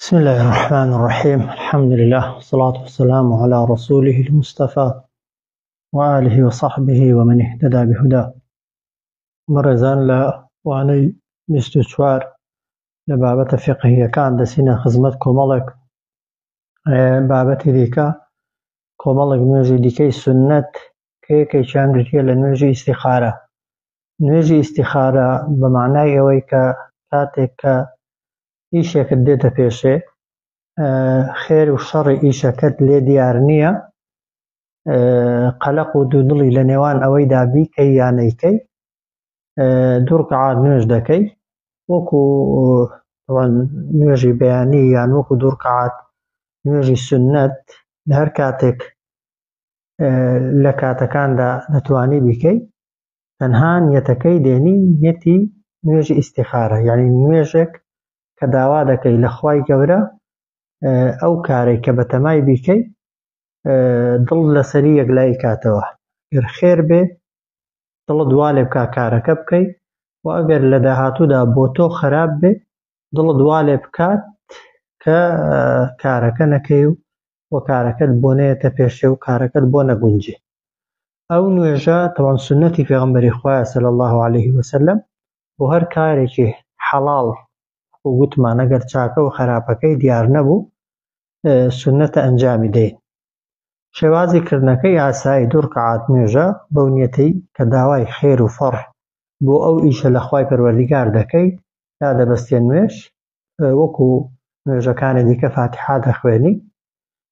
بسم الله الرحمن الرحيم الحمد لله والصلاة والسلام على رسوله المصطفى وآله وصحبه ومن اهتدى بهداه. بەڕێزان لە وانەی 24 لە بابەتە فقهیەکان دەچینە خزمەت کۆمەڵێک بابەتی دیکە، کۆمەڵێک نوێژی دیکەی سوننەت کە یەکێکیان بریتییە لە نوێژی ئیستیخارە. نوێژی ئیستیخارە بە معنای ئەوەی کە کاتێک کە ئیشێکت دێتە پێشێ خێر و شەڕی ئیشەکەت لێ دیار نییە، قەلەق و دوودڵی لە نێوان ئەوەیدا بیکەی یا نەیکەی، دوو ڕکعات نوێژ دەکەی وەکو نوێژی بەیانی یان وەکو دوو ڕکعات نوێژی سوننەت لە هەر کاتێک لە کاتەکاندا دەتوانی بیکەی، تەنها نیەتەکەی دێنی نیەتی نوێژی ئیستیخارە، یعنی نوێژێک کە داوا دەکەی لە خوای گەورە ئەو کارێک کە بەتەمای بیکەی دڵ لەسەری یەکلایی کاتەوە، گەر خێر بێ دڵت وا لێ بکا کارەکە بکەی و ئەگەر لە داهاتوودا بۆ تۆ خراپ بێ دڵت وا لێ بکات کە کارەکە نەکەی و کارەکەت بۆ نەیەتە پێشێ و کارەکەت بۆ نەگونجێ. ئەو نوێژە تەوان سوننەتی پێغەمبەری خوایە صلی الله علیه وسلم بۆ هەر کارێکی حەڵاڵ وەکو گوتمان ئەگەر چاکە و خراپەکەی دیار نەبوو سوننەتە ئەنجامی دەین. شێوازی کردنەکەی ئاسایی دوو ڕکعات نوێژە بەو نیەتەی کە داوای خێر و فەڕ بۆ ئەو ئیشە لە خوای پەروەردگار دەکەی دادەبەستێ نوێژ وەکو نوێژەکانی دیکە فاتیحا دەخوێنی،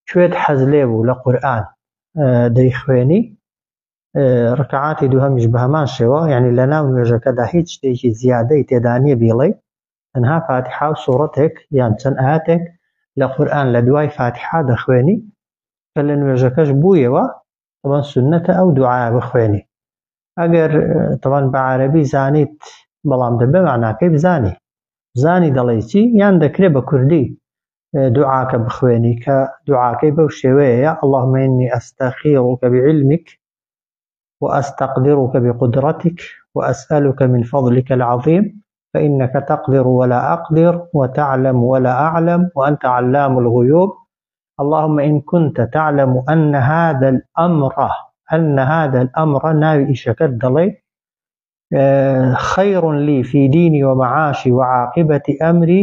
کوێت حەز لێ بوو لە قورئان دەیخوێنی، ڕکعاتی دووهەمیش بە هەمان شێوە، یعنی لە ناو نوێژەکەدا هیچ شتێکی زیادەی تێدا نییە بیڵێی، تەنها فاتیحا و سوڕەتێک یان چەند ئایەتێک لە قورئان لە دوای فاتیحا دەخوێنی، کە لە نوێژەکەش بوویەوە طبعا سوننەتە ئەو دوعایە بخوێنی. ئەگەر طبعا بە عەرەبی زانیت بەڵام دەبێ معناکەی بزانی، بزانی دەڵێی چی، یان دەکرێ بە کوردی دوعاکە بخوێنی کە دوعاکەی بەو شێوەیە اللهم إني أستخيرك بعلمك وأستقدرك بقدرتك وأسألك من فضلك العظيم فإنك تقدر ولا أقدر وتعلم ولا أعلم وأنت علام الغيوب اللهم إن كنت تعلم أن هذا الأمر أن هذا الأمر ناوی ئیشەکەت دەڵێ خير لي في ديني ومعاشي وعاقبة أمري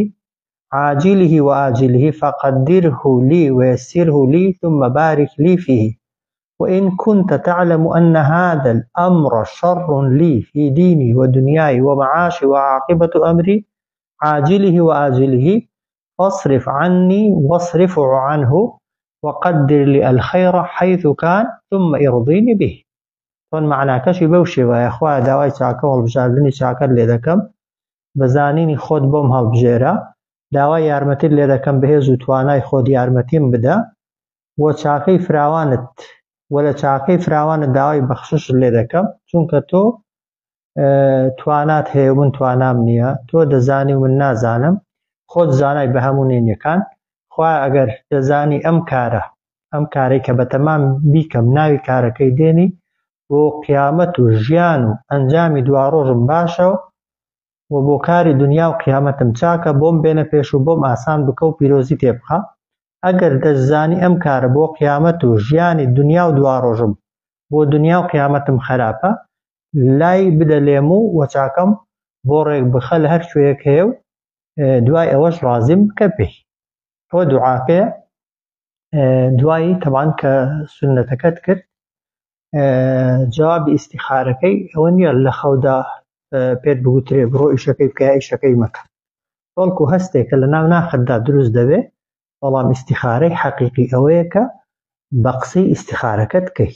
عاجله وآجله فقدره لي ويسره لي ثم بارك لي فيه وإن كنت تعلم أن هذا الأمر شر لي في ديني ودنياي ومعاشي وعاقبة أمري عاجله وآجله فاصرف عني واصرفه عنه وقدر لي الخير حيث كان ثم ارضيني به. چۆن معناکەشی بەو شێوەیە خوایە داوای چاکە و هەڵبژاردنی چاکەت لێ دەکەم، بە زانینی خۆت بۆم هەڵبژێرە، داوای یارمەتیت لێ دەکەم بەهێز و توانای خۆت یارمەتیم بدە و چاکەی فراوانت و لە چاکەی فراوانت داوای بەخششت لێ دەکەم، چونکە تۆ توانات هەیە و من توانام نییە، تۆ دەزانی و من نازانم، خۆت زانای بە هەموو نینەکان. خوایە ئەگەر دەزانی ئەم کارە، ئەم کارەی کە بەتەمام بیکەم ناوی کارەکەی دێنی بۆ قیامەت و ژیان و ئەنجامی دواڕۆژم باشە و بۆ کاری دنیا و قیامەتم چاکە، بۆم بێنە پێش و بۆم ئاسان بکە و پیرۆزی تێبخە. ئەگەر دەشزانی ئەم کارە بۆ قیامەت و ژیانی دنیا و دواڕۆژم بۆ دنیا و قیامەتم خراپە، لای بدە لێم و وەچاکەم بۆ ڕێک بخە لە هەر کوێیەک هەیە و دوای ئەوەش ڕازیم بکە پێی. ئەوە دوعاکەیە. دوایی تەبان کە سوننەتەکەت کرد جوابی ئیستیخارەکەی ئەوە نییە لە خەودا پێت بگوترێ بڕۆ ئیشەکەی بکە یا ئیشەکەی مەکە، بەڵکو هەستێکە لە ناو ناخەتدا دروست دەبێ. بەڵام ئیستیخارەی حەقیقی ئەوەیە کە بە قسەی ئیستیخارەکەت بکەی،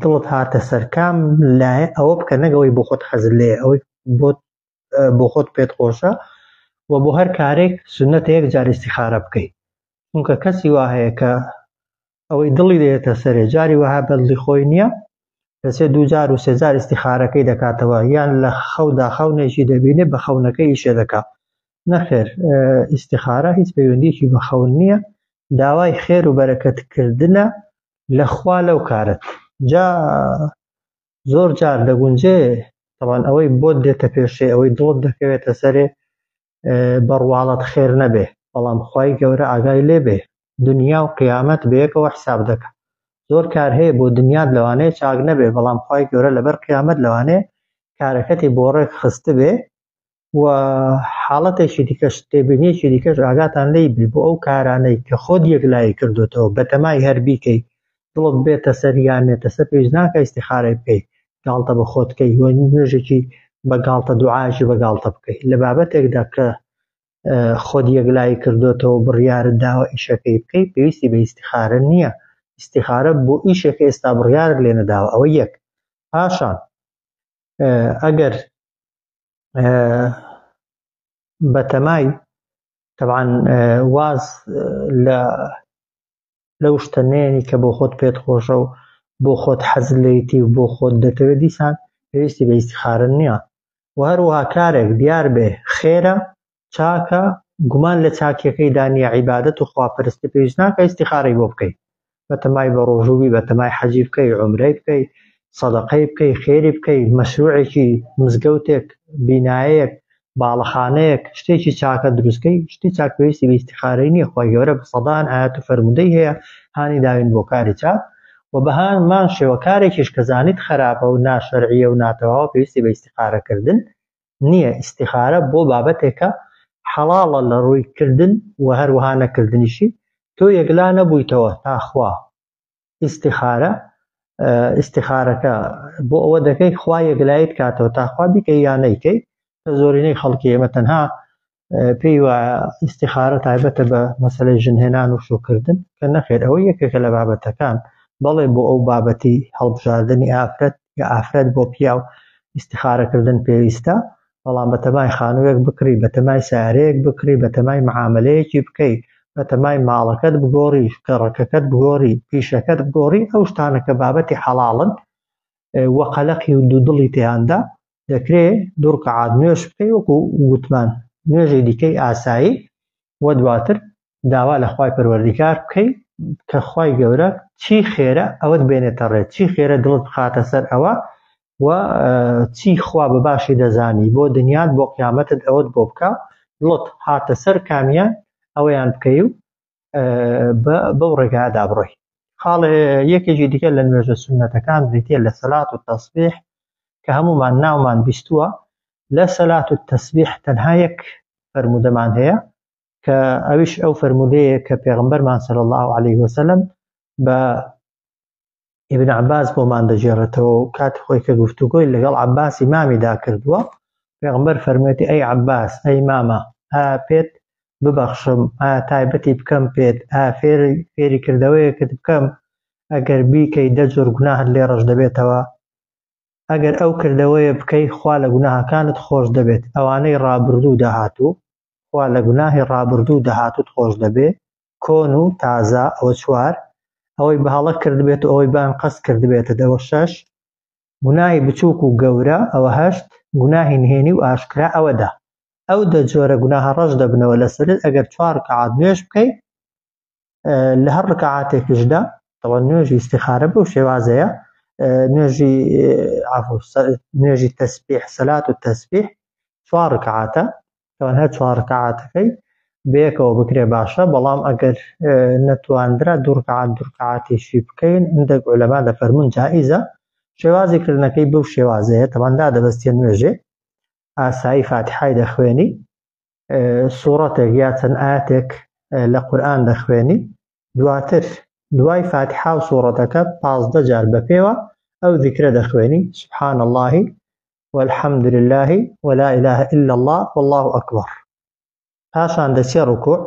دڵت هاتە سەرکام لایە ئەوە بکە، نەک ئەوەی بۆ خۆت حەزت لێیە، ئەوەی بۆ خۆت پێت خۆشە. و بۆ هەر کارێک سوننەتە یەک جار ئیستیخارە بکەی، چونکە کەسی وا هەیە کە ئەوەی دڵی دێتە سەرێ جاری وەها بەدڵی خۆی نییە، دەچێت دوو جار و سێ جار ئیستیخارەکەی دەکاتەوە، یان لە خەودا خەونێکی دەبینێ بە خەونەکەی ئیشێ دەکا. نەخێر، ئیستیخارە هیچ پەیوەندیەکی بە خەون نییە، داوای خێر و بەرەکەتکردنە لە خوا لەو کارت. جا زۆر جار دەگونجێ طبعا ئەوەی بۆت دێتە پێشێ، ئەوەی دڵت دەکەوێتە سەرێ بەڕواڵەت خێر نەبێ، بەڵام خوای گەورە ئاگای لێبێ دنیا و قیامەت بەیەکەوە حساب دەکا. زۆر کار هەیە بۆ دنیات لەوانەیە چاک نەبێ بەڵام خوای گەورە لەبەر قیامەت لەوانەیە کارەکەتی بۆ ڕێک خستبێ و حاڵەتێکی دیکەش تێبینیەکی دیکەش ئاگاتان لێی بێ بۆ ئەو کارانەی کە خۆت یەکلایی کردوتەوە بەتەمای هەر بیکەی دڵت بێتە سەر یان نێتە سەر پێویست ناکا ئیستیخارەی بکەی گاڵتە بە خۆت کەی و نوێژێکی بە گاڵتە دوعایەکی بە گاڵتە بکەی لە بابەتێکدا کە خۆت یەکلایی کردوتەوە بڕیارت داوە ئیشەکەی بکەی پێویستی بە ئیستیخارە نییە ئیستیخارە بۆ ئیشێک ئێستا بڕیارت لێ نەداوە ئەوە یەک پاشان ئەگەر بەتەمای تەبعەن واز لە لەو شتە نێنی کە بۆ خۆت پێت خۆشە و بۆ خۆت حەز لێیتی و بۆ خۆت دەتەوێت دیسان پێویستی بە ئیستیخارە نییە و هەروەها کارێک دیار بێ خێرە چاکە گومان لە چاکیەکەیدا نییە عیبادەت و خواپەرستی پێویست ناکە ئیستیخارەی بۆ بکەی بەتەمای بە ڕۆژووبی بەتەمای حەجی بکەی عومرەی بکەی سەدەقەی بکەی خێری بکەی مەشروعێکی مزگەوتێک بینایەک باڵەخانەیەک شتێکی چاکە دروستکەی شتی چاک پێویستی بە ئیستیخارەی نییە خوای گەورە بە سەدان ئایەت و فەرموودەی هەیە هانی داوین بۆ کاری چاک و بە هەمان شێوە کارێکیش کە زانیت خراپە و ناشەرعیە و ناتەواوە پێویستی بە ئیستیخارەکردن نییە ئیستیخارە بۆ بابەتێکە حەڵاڵە لە ڕووی کردن و هەروەها نەکردنیشی تۆ یەکلا نەبوویتەوە تا خوا ئیستیخارە ئیستیخارەکە بۆ ئەوە دەکەی خوا یەکلاییت کاتەوە تا خوا بیکەی یا نەیکەی کە زۆرینەی خەڵکی ئێمە تەنها پێی وایە ئیستیخارە تایبەتە بە مەسەلەی ژنهێنان و شوکردن کە نەخێر ئەوە یەکێکە لە بابەتەکان بەڵێ بۆ ئەو بابەتی هەڵبژاردنی ئافرەت یا ئافرەت بۆ پیاو ئیستیخارەکردن پێویستە بەڵام بەتەمای خانوویەک بکڕی بەتەمای سارەیەک بکڕی بەتەمای معاملەیەکی بکەی بەتەمای ماڵەکەت بگۆڕی گەڕەکەکەت بگۆڕی پیشەکەت بگۆڕی ئەو شتانە کە بابەتی حەڵاڵن و قەلەقی و دوودڵی تێیاندا دەکرێ دوو ڕکعات نوێژ بکەی وەکو وتمان نوێژی دیکەی ئاسایی و دواتر داوا لە خوای پەروەردیگار بکەی کە خوای گەورە چی خێرە ئەوەت بێنێتە ڕێ چی خێرە دڵت بخاتە سەر ئەوە و چی خوا بە باشی دەزانی بۆ دنیات بۆ قیامەتت ئەوەت بۆ بکە دڵت هاتە سەر کامیان ئەوەیان بکەی و بەو ڕێگادا بڕۆی خاڵێ یەکێکی دیکە لە نوێژە سوننەتەکان بریتیە لە سەلات و تەسبیح کە هەمومان ناومان بیستووە لە سەلات و تەسبیح تەنها یەک فەرموودەمان هەیە کە ئەویش ئەو فەرموودەیە کە پێغمبەرمان صلی الله علیه وسلم بە ئیبن عباس بۆمان دەگێڕێتەوە و کاتی خۆی کە گفتوگۆی لەگەڵ عباسی مامیدا کردووە پێغمبەر فەرموویەتی ئەی عباس ئەی مامە ئا پێت ببەخشم ئا تایبەتی بکەم پێت ئا فێری فێری کردەوەیەکت بکەم ئەگەر بیکەی دە جۆر گوناهت لێ ڕەش دەبێتەوە ئەگەر ئەو کردەوەیە بکەی خوا لە گوناهەکانت خۆش دەبێت ئەوانەی ڕابردوو داهاتوو خوا لە گوناهی ڕابردوو داهاتوت خۆش دەبێ کۆن و تازە ئەوە چوار ئەوەی بە هەڵە کردبێت و ئەوەی بە ئەنقەست کردبێتت ئەوە شەش گوناهی بچووک و گەورە ئەوە هەشت گوناهی نهێنی و ئاشکرا ئەوە دە ئەو دە جۆرە گوناهە ڕەش دەبنەوە لەسەرت ئەگەر چوار ڕکعات نوێژ بکەی لە هەر ڕکعاتێکیشدا تەوە نوێژی ئیستیخارە بەو شێوازەیە نوێژی نوێژی تەسبیح سەلات و تەسبیح چوار ڕکعاتە تەوان هەر چوار ڕکعاتەکەی بەیەکەوە بکرێ باشە بەڵام ئەگەر نەتواندرا دوو ڕکعات دوو ڕکعاتیشی بکەین هەندێک عولەما دەفەرموون جائیزە شێوازی کردنەکەی بەو شێوازەیە تەوان دادەبەستیە نوێژێ ئاسایی فاتحای دەخوێنی سوڕەتێک یا چەند ئاەتێک لە قورئان دەخوێنی دواتر دوای فاتحا و سوڕەتەکە 15 جار بە پێوە ئەو ذیکرە دەخوێنی سبحان الله والحمد لله ولا إله إلا الله والله أكبر پاشان دەچێ ڕکوع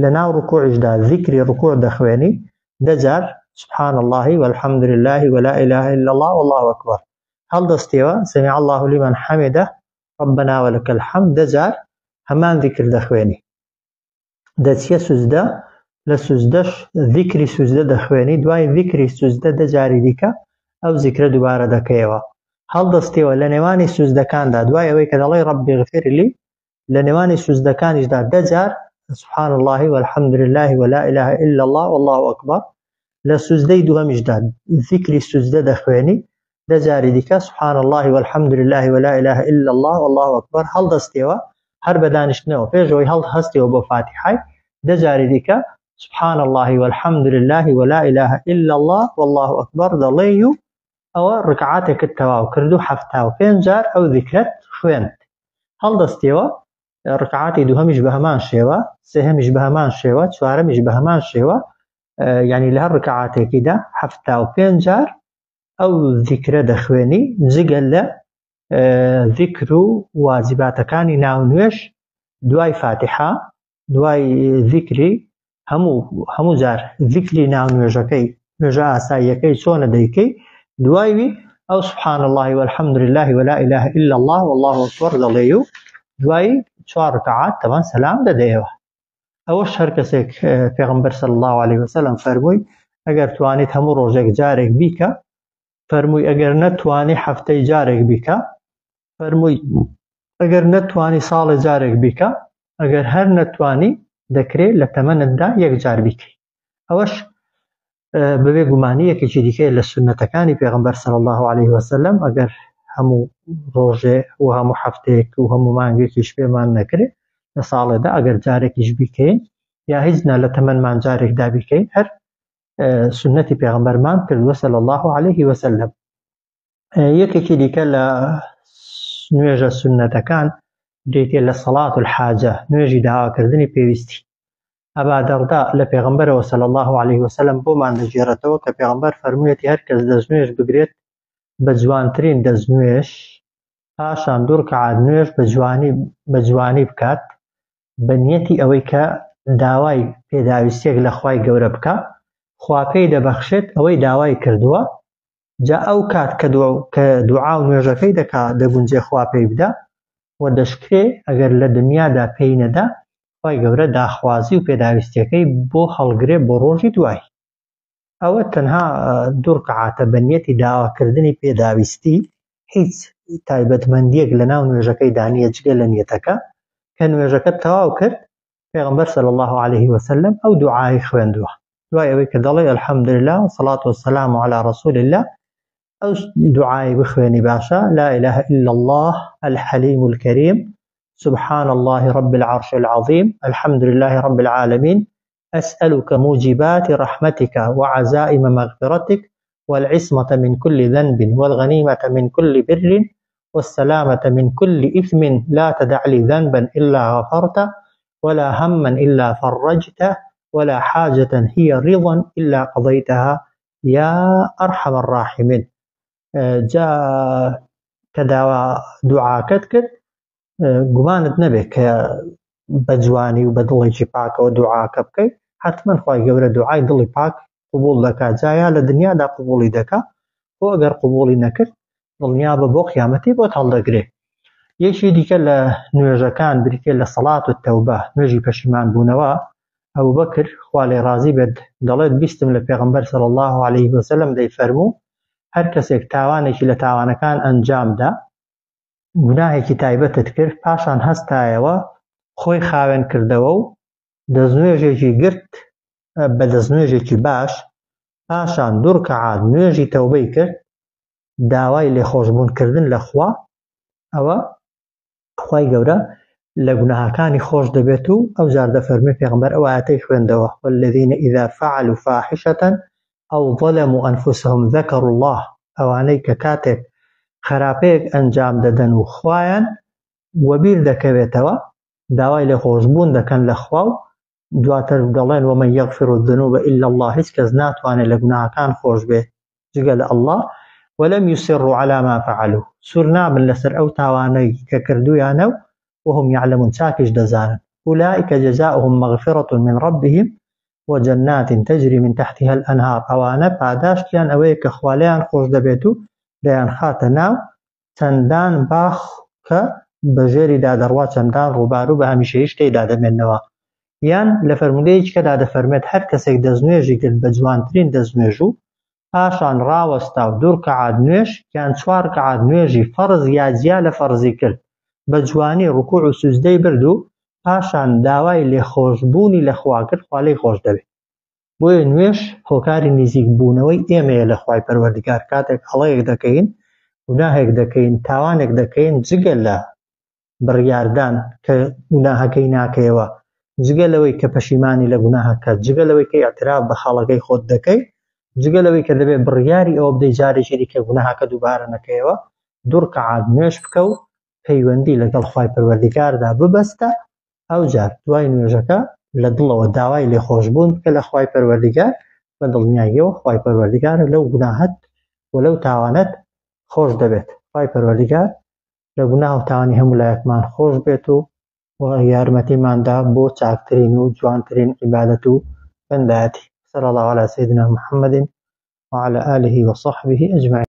لە ناو ڕکوعیشدا ذیکری ڕکوع دەخوێنی دەجار سبحان الله والحمد لله ولا إله إلا الله والله أكبر هەڵدەستیەوە سمع الله لمن حمده ربنا ولك الحمد دەجار هەمان ذیکر دەخوێنی دەچیە سوجدە لە سوجدەش ذیکری سوجدە دەخوێنی دوای ذیکری سوجدە دە جاری دیکە ئەو زیکرە دووبارە دەکەیەوە هەڵدەستیەوە لە نێوانی سوجدەکاندا دوای ئەوەی کە دەڵێی ربی اغفر لی لە نێوانی سوجدەکانیشدا دە جار سبحان الله والحمد لله ولا اله الا الله والله اکبر لە سوجدەی دووهەمیشدا ذیکری سوجدە دەخوێنی دە جاری دیکە سبحان الله والحمد لله ولا اله الا الله والله اکبر هەڵدەستیەوە. هەر بە دانیشتنەوە پێش ئەوەی هەڵ هەستیەوە بۆ فاتیحای دە جاری دیکە سبحان الله والحمد لله ولا إله إلا الله والله أكبر دەڵێی و ئەوە ڕکعاتێکت تەواو کرد و 75 جار ئەو ذیکرەت خوێند هەڵدەستیەوە ڕکعاتی دووهەمیش بە هەمان شێوە سێهەمیش بە هەمان شێوە چوارەمیش بە هەمان شێوە یعنی لە هەر ڕکعاتێکیدا 75 جار ئەو ذیکرە دەخوێنی جگە لە ذیکر و واجباتەکانی ناو نوێژ دوای فاتحە دوای ذیکری هەموو هەموو جار ذیکری ناو نوێژەکەی نوێژە ئاساییەکەی چۆنە دەیکەی دوای وی ئەو سبحان الله والحمد لله ولا إله إلا الله والله أكبر دەڵێی و دوای چوار ڕکعات تەمان سەلام دەدەیەوە ئەوەش هەر کەسێک پێغمبەر صلی الله عليه وسلم فەرمووی ئەگەر توانیت هەموو ڕۆژێک جارێک بیکە فەرمووی ئەگەر نەتوانی هەفتەی جارێک بیکە فەرمووی ئەگەر نەتوانی ساڵێ جارێک بیکە ئەگەر هەر نەتوانی دەکرێت لە تەمەنتدا یەک جار بیکەی ئەوەش بەبێ گومانی یەکێکی دیکەیە لە سوننەتەکانی پێغەمبەر صلی اللە علیه وسلم ئەگەر هەموو ڕۆژێ و هەموو هەفتەیەک و هەموو مانگێکیش پێمان نەکرێ لە ساڵێدا ئەگەر جارێکیش بیکەین یا هیچ نا لە تەمەنمان جارێکدا بیکەین هەر سنەتی پێغەمبەرمان کردووە صلی الله علیه وسلم یەکێکی دیکە لە نوێژە سوننەتەکان بریتیە لە سەڵات الحاجە نوێژی داواکردنی پێویستی ئەبا دەردا لە پێغەمبەرەوە صلی الله علیه وسلم بۆمان دەگێڕێتەوە کە پێغەمبەر فەرموویەتی هەر کەس دەستنوێژ بگرێت بە جوانترین دەستنوێژ پاشان دوو ڕکعات نوێژ بە جوانی بە جوانی بکات بە نیەتی ئەوەی کە داوای پێداویستیەک لە خوای گەورە بکا خوا پێی دەبەخشێت ئەوەی داوای کردووە جا ئەو کات کە کە دوعا و نوێژەکەی دەکا دەگونجێ خوا پێی بدا و دەشکرێ ئەگەر لە دنیادا پێی نەدا خوای گەورە داخوازی و پێداویستیەکەی بۆ هەڵگرێ بۆ ڕۆژی دوایی ئەوە تەنها دوو ڕکعاتە بە نیەتی داواکردنی پێداویستی هیچ تایبەتمەندیەک لە ناو نوێژەکەیدا نییە جگە لە نیەتەکە کە نوێژەکە تەواو کرد پێغەمبەر صلی الله علیه وسلم ئەو دوعای خوێندووە دوای ئەوەی کە دەڵێ الحمدلله والصلاة والسلام على رسول الله ئەو دوعای بخوێنی باشە لا إله إلا الله الحليم الكريم سبحان الله رب العرش العظيم الحمد لله رب العالمين أسألك موجبات رحمتك وعزائم مغفرتك والعصمة من كل ذنب والغنيمة من كل بر والسلامة من كل إثم لا تدع لي ذنبا إلا غفرته ولا هما إلا فرجته ولا حاجة هي رضا إلا قضيتها يا أرحم الراحمين جا کە داوا دوعاکەت کرد گومانت نەبێت کە بە جوانی و بە دڵێکی پاکەوە دوعاکە بکەیت حتمما خوای گەورە دوعای دڵی پاک قبوڵ دەکات جایا لە دنیادا قبوڵی دەکا خۆ ئەگەر قبوڵی نەکرد دڵنیا بە بۆ قیامەتی بۆت هەڵدەگرێ یەکی دیکە لە نوێژەکان بریتە لە سەڵات و تەوبە نوێژی پەشیمان بوونەوە ئەبوبەکر خوا لێ ڕازی بێت دەڵێت بیستم لە پێغەمبەر صلی الله علیه وسلم دەیفەرموو هەر کەسێک تاوانێکی لە تاوانەکان ئەنجامدا گوناهێکی تایبەتت کرد پاشان هەستایەوە خۆی خاوێن کردەوە و دەستنوێژێکی گرت بە دەستنوێژێکی باش پاشان دوو ڕکەعات نوێژی تەوبەی کرد داوای لێخۆشبوون کردن لە خوا ئەوە خوای گەورە لە گوناهەکانی خۆش دەبێت و ئەو جار دەفەرمێ پێغەمبەر ئەو ئایەتەی خوێندەوە والذین اذا فعلوا فاحشة او ظلموا انفسهم ذکروا الله ئەوانەی کە کاتێک خراپەیەک ئەنجام دەدەن و خوایان وەبیر دەکەوێتەوە داوای لێخۆشبوون دەکەن لە خوا و دواتر دەڵێن ومن یغفر الذنوب الا الله هیچ کەس ناتوانێت لە گوناهەکان خۆش بێ جگە لە اللە ولم یصروا علی ما فعلوا سوور نابن لەسەر ئەو تاوانەی کە کردوویانە و وهم یعلمون چاکیش دەزانن اولئک جزاؤهم مغفرة من ربهم وجنات تجري من تحتها الانهار ئەوانە پاداشتیان ئەوەیە کە خوا لێیان خۆش دەبێت و دەیانخاتە ناو چەندان باخ کە بە ژێریدا دەڕوا چەندان ڕووبار و بە هەمیشەییش تێیدا دەمێننەوە. یان لە فەرموودەیەکی کەدا دەفەرموێت هەر کەسێک دەستنوێژی کرد بە جوانترین دەستنوێژ و پاشان ڕاوەستا و دوو ڕکەعات نوێژ یان چوار ڕکەعات نوێژی فەرز یا جیا لە فەرزی کرد بە جوانی ڕکوع و سوجدەی برد و پاشان داوای لێخۆشبوونی لە خوا کرد خوا لێی خۆش دەبێت. بۆیە نوێژ هۆکاری نیزیک بوونەوەی ئێمەیە لە خوای پەروەردگار کاتێک هەڵەیەک دەکەین گوناهێک دەکەین تاوانێک دەکەین جگە لە. بڕیاردان کە گوناهەکەی ناکەیەوە، جگە لەوەی کە پەشیمانی لە گوناهەکە، جگە لەوەی کە ئیعتراف بە خەڵەکەی خۆت دەکەی، جگە لەوەی کە دەبێت بڕیاری ئەوە بدەی جارێکی دیکە گوناهەکە دووبارە نەکەیەوە، دوو ڕکەعات نوێژ بکە و پەیوەندی لەگەڵ خوای پەروەردیگاردا ببەستە، ئەوجار دوای نوێژەکە لە دڵەوە داوای لێخۆشبوون بکە لە خوای پەروەردیگار، بە دڵنیاییەوە خوای پەروەردیگار لەو گوناهەت و لەو تاوانەت خۆش دەبێت. خوای پەروەردیگار لە گوناه و تاوانی هەموو لایەکمان خۆش بێت و و یارمەتیمان دا بۆ چاکترین و جوانترین عیبادەت و بەندایەتی. صلی اللە علی سیدنا محمد وعلی آله وصحبه اجمعین.